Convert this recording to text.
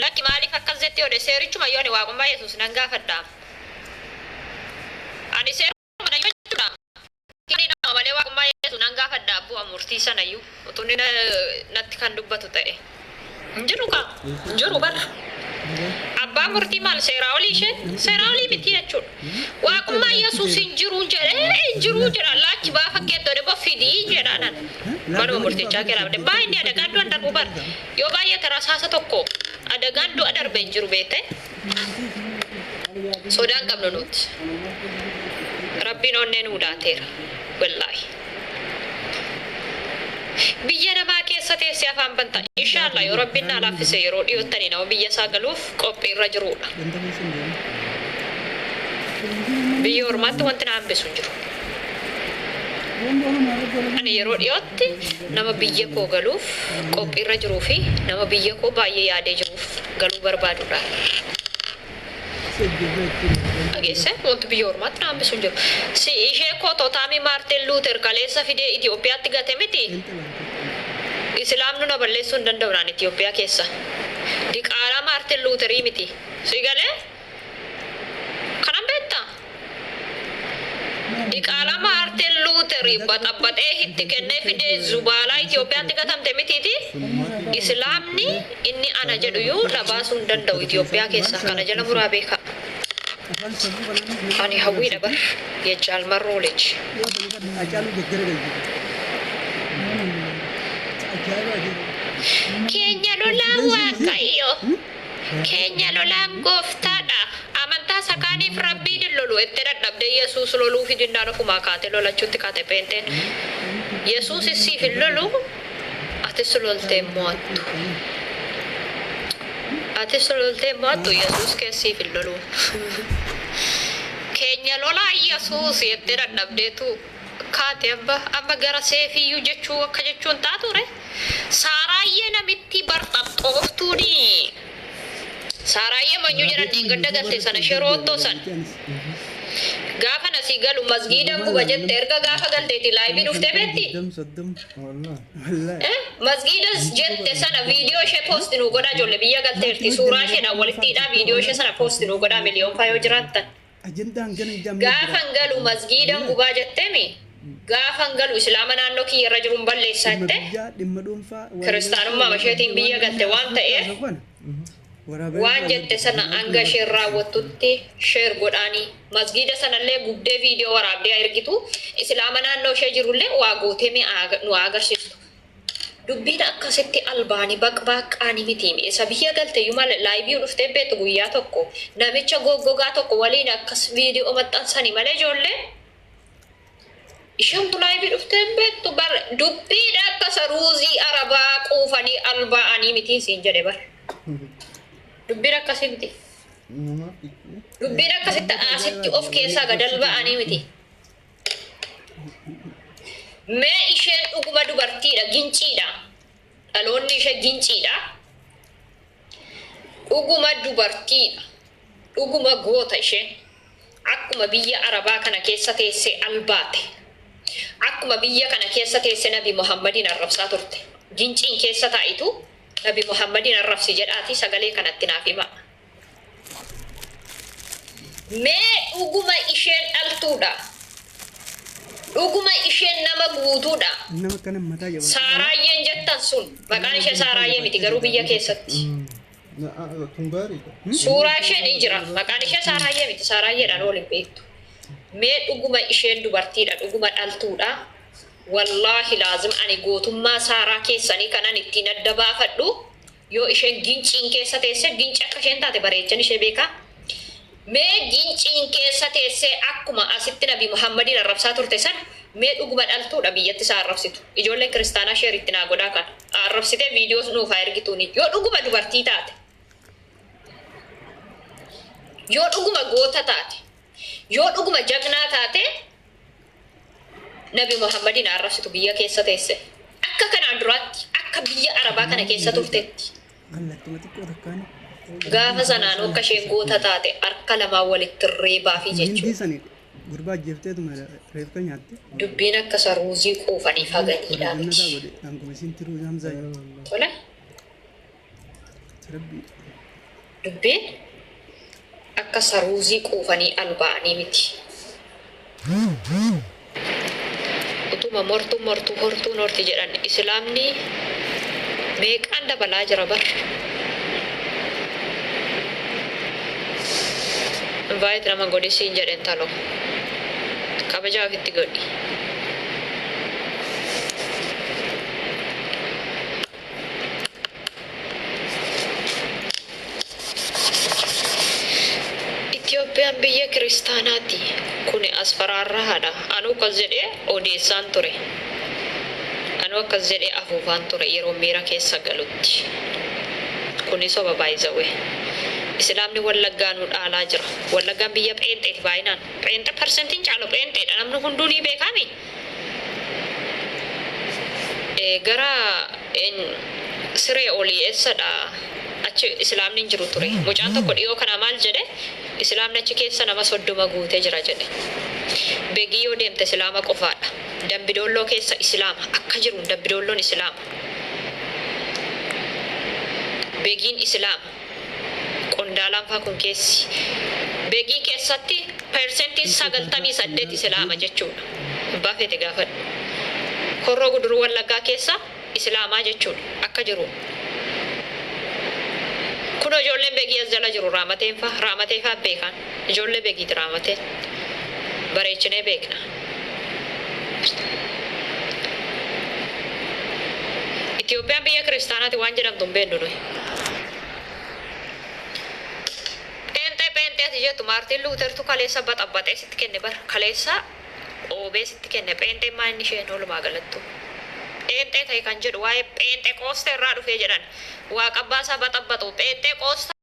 Lakki, maaliif akkas jettee odhe seerichuma yoo ani waaqummaa Yesuus nan gaafadha. Ani seeruma na jechuudha. Inni nama malee waaqummaa Yesuus nan gaafadha bu'a murtii sanayyuu utuu inni natti kan dubbatu ta'e. Hin jiru kaa, hin jiru bara. Abbaa murtii maal, seeraa olii isheen? Seeraa olii miti jechuudha. Waaqummaa Yesuus hin jiru jedhee, hin jiru jedha, laachi baa fakkeettoo dhibba fidii jedha nan. Manuma murtichaa kiraafne baay'inni adagaan du'an darbu bara. Yoo baay'ate rasaasa tokko adagaan du'a darbe hin jiru beekte. Sodaan qabnu nuti. Rabbiin onnee nuu laateera. Wallaahi. Biyya namaa keessa teessee afaan banta. Inshaallah, yoo Rabbiin naa laaffise yeroo dhiyoottanii nama biyya isaa galuuf qophiirra jirudha. Biyya ormaatti wanti na hambisu hin jiru. Ani yeroo dhiyootti nama biyya koo galuuf qophiirra jiruu fi nama biyya koo baay'ee yaadee jiruuf galuu barbaadudha. Dhageesse, wanti biyya ormaatti na hambisu hin jiru. Si ishee kototaamii Maartin Luuter kaleessa fidee Itoophiyaatti gate miti. Islaamnu na balleessuu hin danda'u naan Itoophiyaa keessa. Diqaalaa Maartin Luuterii miti. Si galee? Kanan beektaa? Diqaalaa Maartin Luuterii baxabbaxee itti kennee fidee zubaalaa Itoophiyaatti gatamte mitiiti. Islaamni inni ana jedhu iyyuu na baasuu hin danda'u Itoophiyaa keessa. Kana jala muraa beekaa. Ani hawwiidha bar. Yejjaalmarroo lij. Hacaaluu gaggara. Keenya lolaan Waaqayyo. Keenya lolaan gooftaadha. Amantaa sakaaniif Rabbiin hin lolu itti dadhabdee Yesuus loluu fi jinnaan ofumaa kaate lolachuutti kaate peenteen. Yesuus siif hin lolu, atis loltee mo'attu. Atis loltee mo'attu, Yesuus keessiif hin lolu. Keenya lolaa Yesuus jettee dadhabdeetu kaate amma gara seefiyyuu jechuu akka jechuun taatu re. Saaraayyee namitti barxaxooftuuni. Saaraayyee manyuu jedhan dhiingadda galte sana shiroottoo san. Gaafa nasii galu masgiida guba jette, erga gaafa galteeti live dhuftee beetti? Masgiidas jette sana viidiyoo ishee post nu godhaa, ijoollee biyya galteerti. Suuraa isheedhaan walitti hidhaa, viidiyoo ishee sana post nu godhaa, miliyoon faa yoo jiraattan. Ajandaan gana ijaan. Gaafan galu masgiidan gubaa jetteemi, gaafan galu islaama naannoo kiyya irra jiruun balleessaa Dhimma jette. biyyaa, dhimma dhuunfaa. Kiristaanummaa isheetiin biyya galte waan ta'eef waan jette sana hanga isheen raawwattutti share godhaanii, masgiida sanallee gubdee viidiyoo waraabdee ergitu, islaama naannoo ishee jirullee waa gootee mi'a nu agarsiistu. Dubbiin akkasitti albaanii baqbaqqaanii miti. Isa biyya galte iyyuu malee live dhuftee beektu guyyaa tokko namicha goggogaa tokko waliin akkas viidiyoo maxxansanii malee ijoollee. Isheen live dhuftee beektu bar, dubbiin akkasa ruuzii arabaa quufanii albaa'anii miti siin jedhe bar. Dubbiin akkasii miti. Dubbiin akkasitti asitti of keessaa gad alba'anii miti. Mee isheen dhuguma dubartiidha, ginciidha. Dhaloonni ishee ginciidha. Dhuguma dubartiidha. Dhuguma goota isheen. Akkuma biyya Arabaa kana keessa teessee albaate. Akkuma biyya kana keessa teessee Nabi Muhammadiin arrabsaa turte. Ginciin keessa taa'itu Nabi Muhammadiin arrabsi jedhaati sagalee kanatti naaf himaa. Mee dhuguma isheen dhaltuudha. Dhuguma isheen nama guutuudha. Nama akkana mataa jabaatu. Saaraayyeen jettan sun maqaan ishee Saaraayyee miti garuu biyya keessatti. Tun gaariidha. Suuraa ishee ni jira. Maqaan ishee Saaraayyee miti. Saaraayyeedhaan waliin beektu. Mee dhuguma isheen dubartiidha. Dhuguma dhaltuudha. Wallaahi laazim, ani gootummaa Saaraa keessanii kanan ittiin adda baafadhu yoo isheen ginciin keessa teesse, ginci akka isheen taate bareechan ishee beekaa. Mee ginciin keessa teessee akkuma asitti Nabi Muhammadiin arrabsaa turte san, mee dhuguma dhaltuudha biyyatti isaa arrabsitu. Ijoolleen kiristaanaa share itti naa godhaa kana. Arrabsitee viidiyoo nuuf haa ergituuni. Yoo dhuguma dubartii taate. Yoo dhuguma goota taate. Yoo dhuguma jagnaa taate, Nabi Muhammadiin arrabsitu biyya keessa teesse. Akka kanaan duraatti akka biyya Arabaa kana keessa turtetti. Mallattuma xiqqoo takkaan. Gaafa sanaan akka isheen goota taate harka lamaan walitti reebaa fi Hindii jechuudha. sani gurbaa ajjeefteetuma reefka nyaatte. Dubbiin akka isa ruuzii quufanii faganiidha Jannataa miti. godhe dhaanguma isiin tiruu Hamzaa. Tole. Rabbi. Dubbiin akka saruuzii quufanii alba'anii miti. Utuma mortuu mortuu hortuun horti jedhan islaamni meeqaan dabalaa jira bar. Invite nama godhi siin jedhen talo. Kabajaa ofitti godhi. Itoophiyaan biyya kiristaanaati. Kuni as faraarraadha. Anuu akkas jedhee odeessaan ture. Anuu akkas jedhee afuufaan ture yeroo miira keessa galutti. Kuni soba baay'izawee. Islaamni Wallaggaa nu dhaalaa jira. Wallaggaan biyya pheenxeeti baay'inaan. Pheenxe parsentiin caalu pheenxeedha. Namni hunduu ni beekami. Gara siree olii eessadha? Achi islaamni hin jiru ture. Mucaan tokko dhiyoo kana maal jedhe? Islaamni achi keessa nama 30 guutee jira jedhe. Begii yoo deemte islaama qofaadha. Dambidoolloo keessa islaama. Akka jiruun dambidoolloon islaama. Begiin islaama. Qondaalaan faa kun keessi. Begii keessatti persentiin 98 islaama jechuudha. Abbaa feete gaafadhu. Horroo Guduruu Wallaggaa keessa islaamaa jechuudha. Akka jiruun. Kun ijoolleen begii as jala jiru raamateen faa raamatee faa beekan. Ijoollee begiiti raamateen. Bareechinee beekna. Itoophiyaan biyya kiristaanaati waan jedhamtu hin beeknu nuyi. Pheenxee pheenxee ati jettu Maartiin Luutertu kaleessa baxabbaxee sitti kenne bara. Kaleessa oobee sitti kenne pheenxeen maal inni isheen oolumaa galattu. Pheenxee ta'e kan jedhu waa'ee pheenxee qoostee irraa dhufee jedhan. Waaqa abbaa isaa baxabbatu pheenxee qoostaa.